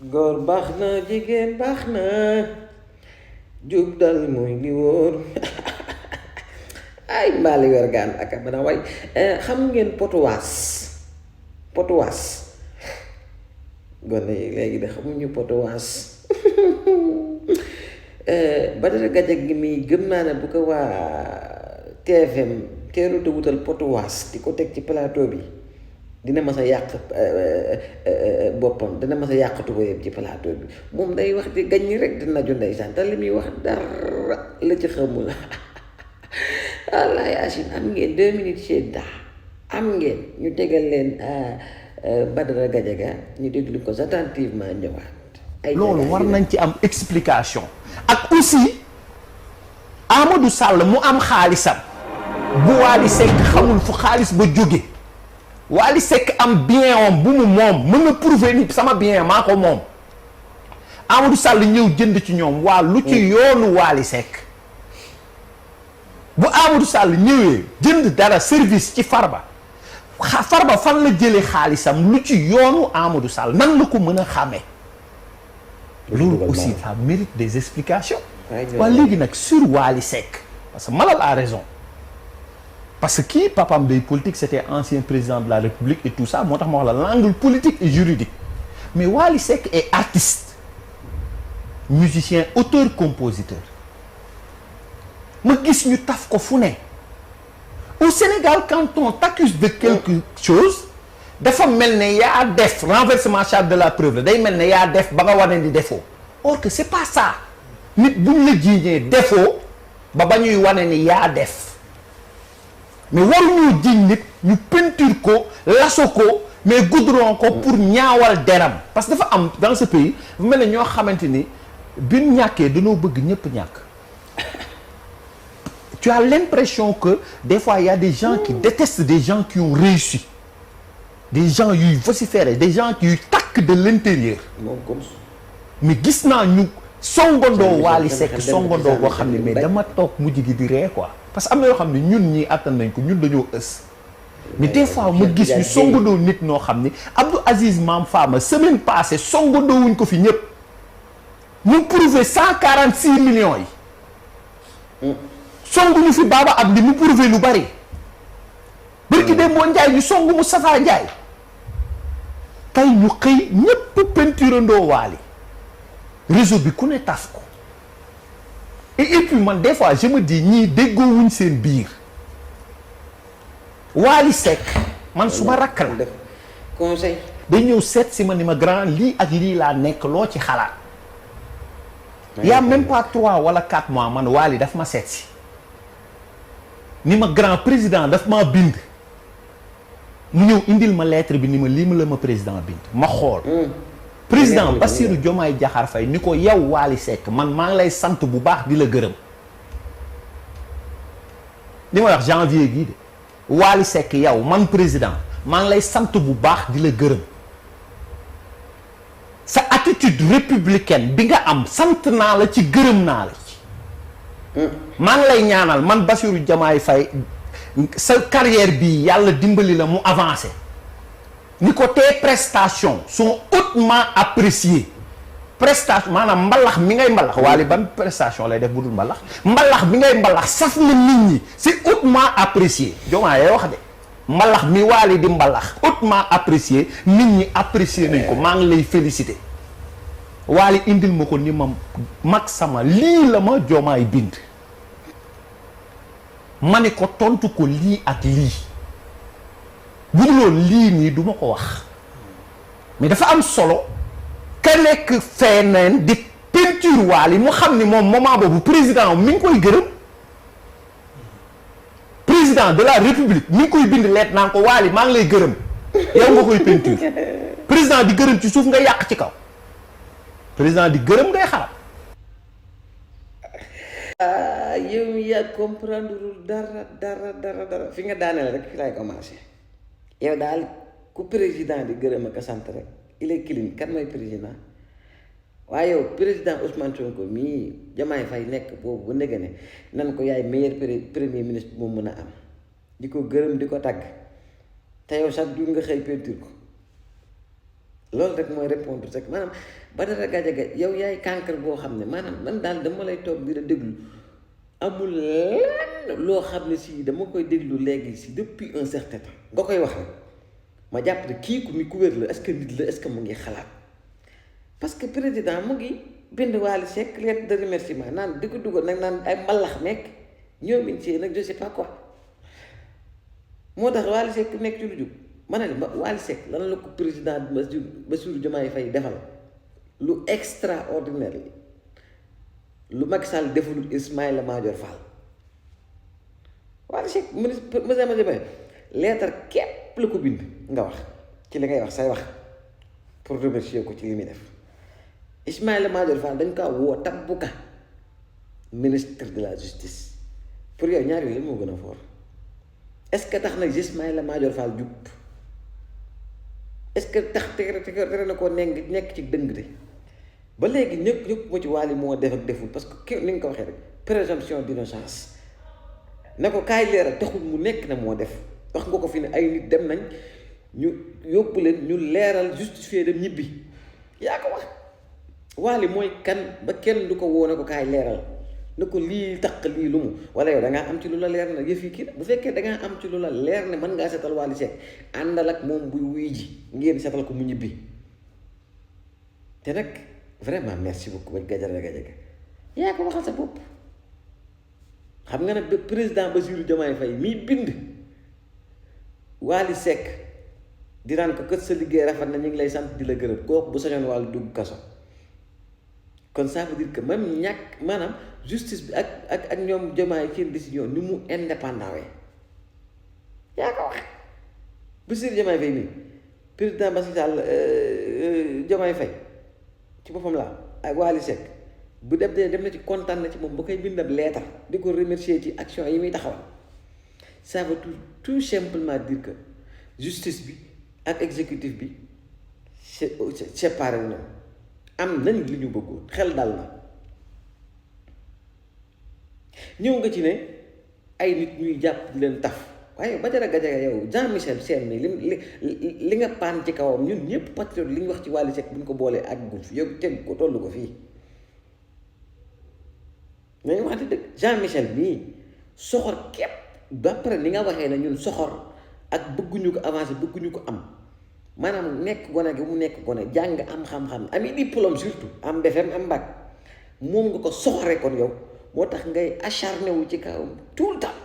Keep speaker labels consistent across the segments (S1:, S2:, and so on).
S1: góor baax na jigéen baax na jub dal mooy li wóor ay mbaali wergaan ak bana way xam ngeen potuwaas gone yi léegi de xamuñu potuwaas Badara Gajag gi mi gëm naa ne bu ko waa TFM teelu te wutal potuwaas di ko teg ci plateau bi dina mas a yàq boppam dina mas a yàq tubayam ci plateau bi moom day wax di gaññi rek dina ju ndeysaan te li muy wax dara la ci xamul wallaay Achille am ngeen 2 minutes sedda am ngeen ñu tegal leen Badara Gadiaga ñu déglu ko attentivement ñëwaat ay
S2: loolu war nañ ci am explication ak aussi Amadou Sall mu am xaalisam bu Wally Seck xamul fu xaalis ba jóge Wally Seck am bien om bu mu moom mën na prouver ni sama bien maa ko moom Amadou Sall ñëw jënd ci ñoom waa lu ci yoonu Wally Seck bu Amadou Sall ñëwee jënd dara service ci Farba fan la jëlee xaalisam lu ci yoonu Amadou Sall nan la ko mën a xàmmee loolu aussi ça mérite des explications waa léegi nag sur Wally Seck parce que Malal a raison parce que kii papam day politique c'était ancien président de la République et tout ça moo tax ma wax la l'angle politique et juridique mais Wally Seck est artiste musicien auteur compositeur ma gis ñu taf ko fu ne au Sénégal quand on t'accuse de quelque chose dafa mel ne yaa def renversement charge de la preuve la day mel ne yaa def ba nga wane ni defoo or que c'est pas ça nit buñ la jiiñee defoo ba ñuy wane ni yaa def mais waruñoo jiiñ nit ñu peinture ko laso ko mais goudron ko pour ñaawal deram parce que dafa am dans ce pays dafa mel ne ñoo xamante ni biñ ñàkkee dañoo bëgg ñëpp ñàkk tu as l'impression que des fois il y a des gens qui détestent des gens qui ont réussi des gens yuy vociférer des gens yuy takk de l'intérieur mais gis naa ñu songandoo Wally Seck songandoo boo xam ne mais dama toog mujj gi di ree quoi parce que am na yoo xam ne ñun ñii attan nañ ko ñun dañoo ës mais des fois ma gis ñu songandoo nit noo xam ni Abdou Aziz Mam Fama semaine passée songandoo wuñ ko fi ñëpp ñu prouvé 146 millions yi songuñu fi Baba Abdi mu prouvé lu bari bërki dem boo Njaay ñu songu Moustapha Njaay tey ñu xëy ñépp peinturandoo Wally réseau bi ku ne taf ko et puis man des fois je me dis ñii déggoowuñ seen biir Wally Seck man su ma rakk la
S1: conseil
S2: day ñëw seet si ma ni ma grand lii ak lii laa nekk loo ci xalaat y a même pas 3 wala 4 mois man Wally daf ma seet si ni ma grand président daf maa bind mu ñëw indil ma lettre bi ni ma lii ma la ma président bind ma xool président Bassirou Diomaye Diakhar Faye ni ko yow Wally Seck man maa ngi lay sant bu baax di la gërëm li ma wax janvier gii de Wally Seck yow man président maa ngi lay sant bu baax di la gërëm sa attitude républicaine bi nga am sant naa la ci gërëm naa la ci maa ngi lay ñaanal man Bassirou Diomaye Faye sa carrière bi yàlla dimbali la mu avancé ni ko tes prestations sont hautement appréciées prestation maanaam mbalax mi ngay mbalax Wally ban prestation lay def bu dul mbalax bi ngay mbalax saf na nit ñi c'est hautement apprécié Diomaye yay wax de mbalax mi Wally di mbalax hautement apprécié nit ñi apprécié nañ ko maa ngi lay féliciter Wally indil ma ko ni ma mag sama lii la ma Diomaye bind ma ne ko tontu ko lii ak lii bu dul woon lii nii du ma ko wax mais dafa am solo ka nekk feneen di peinture Wally mu xam ni moom moment boobu président mi ngi koy gërëm président de la république mi ngi koy bind leet naan ko Wally maa ngi lay gërëm yow nga koy peinture président di gërëm ci suuf nga yàq ci kaw président di gërëm ngay xalaat.
S1: yow yaa comprendre dara fi nga daaneel rek fi lay commencé yow daal ku président di gërëm ak sant rek il est clean kan mooy président waaye yow président Ousmane Sonko mii Diomaye Faye nekk boobu bu ndege ne nan ko yaay meilleur premier ministre bu mu mën a am di ko gërëm di ko tagg te yow chaque jour nga xëy peinture ko loolu rek mooy répondre rek maanaam Badara Gadiaga yow yaay cancre boo xam ne maanaam man daal dama lay toog di la déglu amul lenn loo xam ne si dama koy déglu léegi si depuis un certain temps nga koy wax rek ma jàpp ne kii ku wér la est-ce que nit la est-ce que mu ngi xalaat parce que président mu ngi bind Wally Seck lettre de remerciement naan di ko dugal nag naan ay mbalax nekk ñoomin ci nag je sais pas quoi moo tax Wally Seck nekk ci lu jub ma ne la Wally Seck lan la ko président Bassirou Diomaye Faye defal lu extraordinaire lu Macky Sall deful Ismaïla Madior Fall Wally Seck ministre Diomaye lettre képp la ko bind nga wax ci li ngay wax say wax pour remercier ko ci li muy def Ismaïla Madior Fall dañ kaa woo tabbu ka ministre de la justice pour yow ñaar yooyu moo gën a fort est-ce que tax na Ismaïla Madior Fall jub est-ce que tax tere na koo nekk ci dëng de ba léegi ñëpp mu ci Wally moo def ak deful parce que ki ni nga ko waxee rek présomption d'innocence ne ko kaay leeral taxul mu nekk na moo def wax nga ko fi ne ay nit dem nañ ñu yóbbu leen ñu leeral justifier dem ñibbi yaa ko wax Wally mooy kan ba kenn du ko woo ne ko kaay leeral ne ko lii taq lii lu mu wala yow da ngaa am ci lu la leer na yëf yi kii bu fekkee da ngaa am ci lu la leer ne mën ngaa setal Wally Seck àndal ak moom buy wuy ji ngeen setal ko mu ñibbi te nag vraiment merci beaucoup ba Badara Gadiaga yaa ko waxal sa bopp xam nga nag président Bassirou Diomaye Faye mii bind Wally Seck di naan ko kët sa liggéey rafet na ñu ngi lay sant di la gërëm kooku bu sañoon Wally dugg kaso kon ça veut dire que même ñàkk maanaam justice bi ak ñoom Diomaye seen décision ni mu indépendant wee yaa ko wax Bassirou Diomaye Faye mii président Bassirou Sall Diomaye Faye ci boppam laa ak Wally Seck bu dem na ci kontaan na ci moom ba koy bindam leetar di ko remercier ci action yi muy taxawal ça veut tout simplement dire que justice bi ak exécutif bi séparé wu na am nañ li ñu bëggoon xel dal na ñëw nga ci ne ay nit ñuy jàpp di leen taf waaye Badara Gadiaga yow Jean-Michel Sène mi li nga paan ci kawam ñun ñëpp patriote li ñu wax ci Wally Seck bu ñu ko boolee ak gul fi yow teg ko tollu ko fii nañu waxante dëgg Jean-Michel mii soxor képp d'après ni nga waxee ne ñun soxor ak bëgguñu ko avancer bëgguñu ko am maanaam nekk gone gi mu nekk gone jàng am xam-xam ami diplôme surtout am BFEM am bac moom nga ko soxoree kon yow moo tax ngay acharné wu ci kawam tout le temps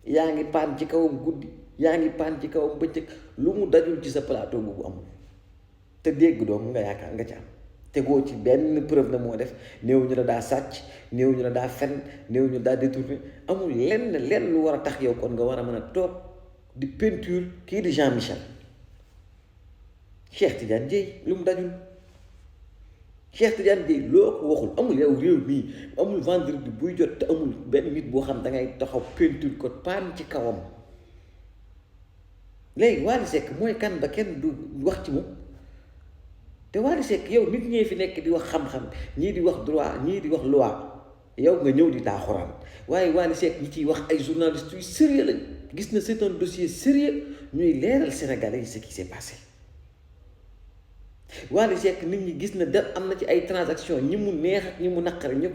S1: yaa ngi paan ci kawam guddi yaa ngi paan ci kawam bëccëg lu mu dajul ci sa plateau boobu amul te dégg doom nga yaakaar nga ci am tegoo ci benn preuve na moo def néew ñu la daa sàcc néew ñu la daa fen néew ñu daa détourné amul lenn lu war a tax yow kon nga war a mën a toog di peinture kii di Jean-Michel Cheikh Tidiane Dièye lu mu dajul Cheikh Tidiane Dièye loo ko waxul amul yow réew mii amul vendredi buy jot te amul benn nit boo xam da ngay taxaw peinture ko paan ci kawam léegi Wally Seck mooy kan ba kenn du wax ci moom te Wally Seck yow nit ñee fi nekk di wax xam-xam ñii di wax droit ñii di wax loi yow nga ñëw di taaxuraan waaye Wally Seck ñi ciy wax ay journalistes yu sérieux lañ gis na c'est un dossier sérieux ñuy leeral Sénégalais yi ce qui s'est passé Wally Seck nit ñi gis na da am na ci ay transactions ñi mu neex ak ñi mu naqare ñu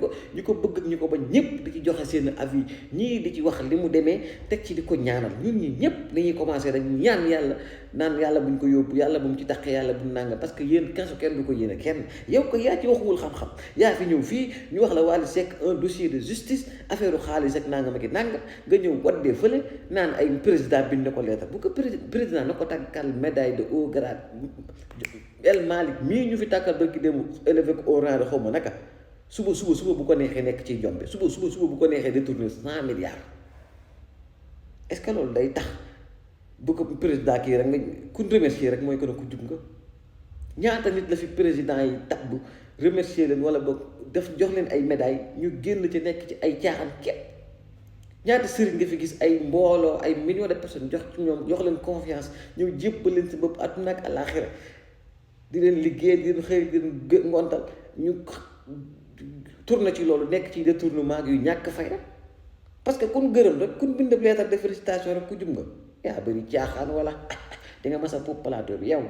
S1: ko bëgg ak ñu ko ba ñëpp di ci joxe seen avis ñii di ci wax li mu demee teg ci di ko ñaanal ñun ñi ñëpp dañuy commencé rek ñaan yàlla naan yàlla buñ ko yóbbu yàlla bu mu ci taqee yàlla bu mu nanga parce que yéen kaso kenn du ko yéene kenn yow ko yaa ci waxuwul xam-xam yaa fi ñëw fii ñu wax la Wally Seck un dossier de justice affaire xaalis ak nanga ma ki nanga nga ñëw waddee fële naan ay président bind na ko lettre bu ko président na ko tàkkal médaille de haut grade El Malick mii ñu fi tàkkal ba ki dem élevé ko au rang de xaw ma naka suba bu ko neexee nekk ciy jombe suba bu ko neexee détourner 100 milliards est-ce que loolu day tax bu ko président kii rek nga ku remercier rek mooy que ne ku jub nga ñaata nit la fi président yi tabb remercier leen wala boog def jox leen ay médailles ñu génn ci nekk ci ay caaxaan képp ñaata sëriñ nga fi gis ay mbooloo ay millions de personnes jox ci ñoom jox leen confiance ñëw jébbal leen si bopp àdduna ak àllaaxira di leen liggéey di leen xëy di leen ngontal ñu tourné ci loolu nekk ci détournement yu ñàkk fay rek parce que kun gërëm rek kun bind lettre de félicitation rek ku jub nga yaa bëri caaxaan wala di nga mas a puub plateau bi yow